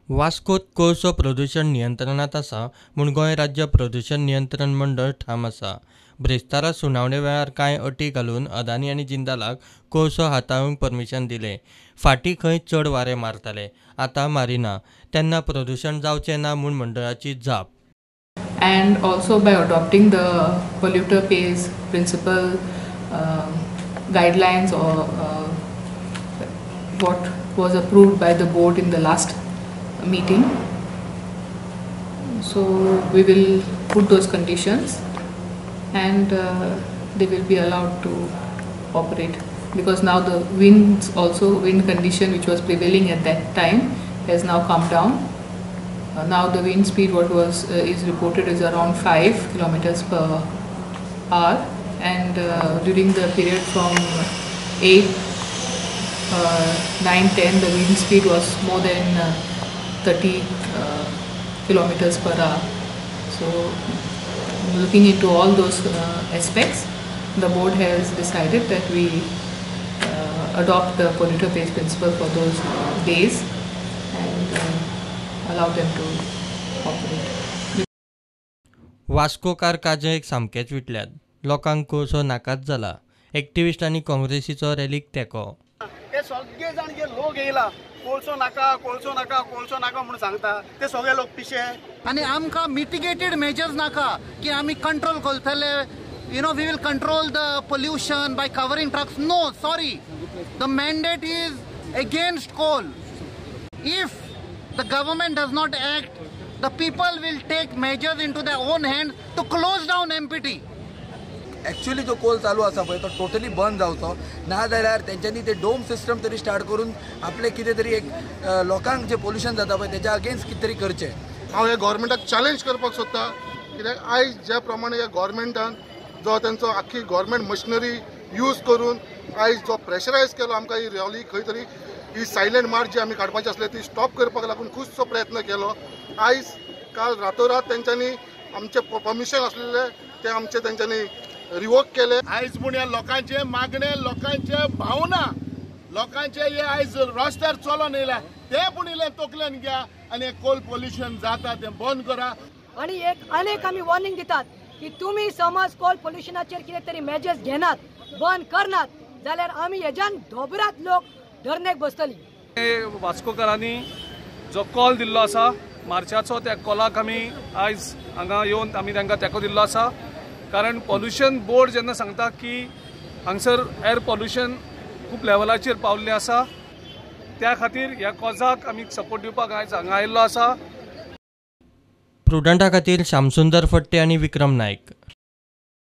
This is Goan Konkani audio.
वास्कोत कोळसो प्रदूशण नियंत्रणांत आसा म्हूण गोंय राज्य प्रदूशण नियंत्रण मंडळ ठाम आसा. ब्रेस्तारा सुनावणे वेळार कांय अटी घालून अदानी आनी जिंदालाक कोळसो हाताळूंक परमिशन दिलें. फाटीं खंय चड वारें मारताले, आतां मारिना, तेन्ना प्रदूशण जावचें ना म्हूण मंडळाची जाप. And also by adopting the polluter pays principle guidelines or what was approved by the board in the last meeting. So we will put those conditions and they will be allowed to operate, because now the winds also, wind condition which was prevailing at that time has now come down. Now the wind speed what was is reported is around 5 kilometers per hour, and during the period from 8, 9, 10 the wind speed was more than 30 kilometers per hour. So looking into all those aspects, the board has decided that we adopt the polluter pays principle for those days and allow them to operate. Vascokar काजयेक सामकेच विटल्यात. लोकांक कोळसो नाकाच जाला. एक्टिविस्ट आनी काँग्रेसीचो रॅलीक तेंको. हे सगळे जाण जे लोक येयला कोळसो नाका, कोळसो नाका, कोळसो नाका म्हणून सांगता, ते सगळे लोक पिशे. आनी आमकां मिटिगेटेड मेजर्स नाका की आमी कंट्रोल करतले, you know, we will control the pollution by covering trucks. No, sorry, the mandate is against coal. If the government does not act, the people will take measures into their own hands to close down MPT. Actually जो कोल चालू आसा पळय तो टोटली बंद जावचो, ना जाल्यार तेंच्यांनी ते डोम सिस्टम तरी स्टार्ट करून आपले कितें तरी एक लोकांक जे पोल्युशन जाता पळय तेच्या अगेन्स्ट कितें तरी करचें. हांव ह्या गव्हर्मेंटाक चॅलेंज करपाक सोदता, कित्याक आयज ज्या प्रमाणे ह्या गव्हर्मेंटान जो तेंचो आख्खी गव्हर्मेंट मशिनरी यूज करून आयज जो प्रेशरायज केलो आमकां, ही रॅली खंय तरी ही सायलंट मार्च जी आमी काडपाची आसली ती स्टॉप करपाक लागून खुबसो प्रयत्न केलो. आयज काल रातोरात तेंच्यांनी आमचें परमिशन आसलेलें तें आमचें तेंच्यांनी रिवोक केले. आयज पूण ह्या लोकांचे मागणे, लोकांचे भावना, लोकांचे हे आयज रस्त्यार चलोन येयला ते पूण इल्लें तकलेन घ्या आनी कोल पोल्युशन जाता तें बंद करा. आनी एक अनेक आमी वॉर्निंग दितात की तुमी समज कोल पोल्युशनाचेर कितें तरी मेजर्स घेनात, बंद करनात जाल्यार आमी हेज्यान दोबरात लोक धरणेक बसतली. वास्कोकारांनी जो कॉल दिल्लो आसा मार्चाचो, त्या कॉलाक आमी आयज हांगा येवन आमी तांकां तेंको दिल्लो आसा. कारण पॉल्युशन बोर्ड जेन्ना सांगता की हांगसर एअर पॉल्युशन खूब लेवलाचेर पावल्लें आसा, त्या खातीर ह्या कॉजाक आमी सपोर्ट दिवपाक आयज हांगा आयिल्लो आसा. प्रुडंटा खातीर श्यामसुंदर फट्टे आनी विक्रम नायक.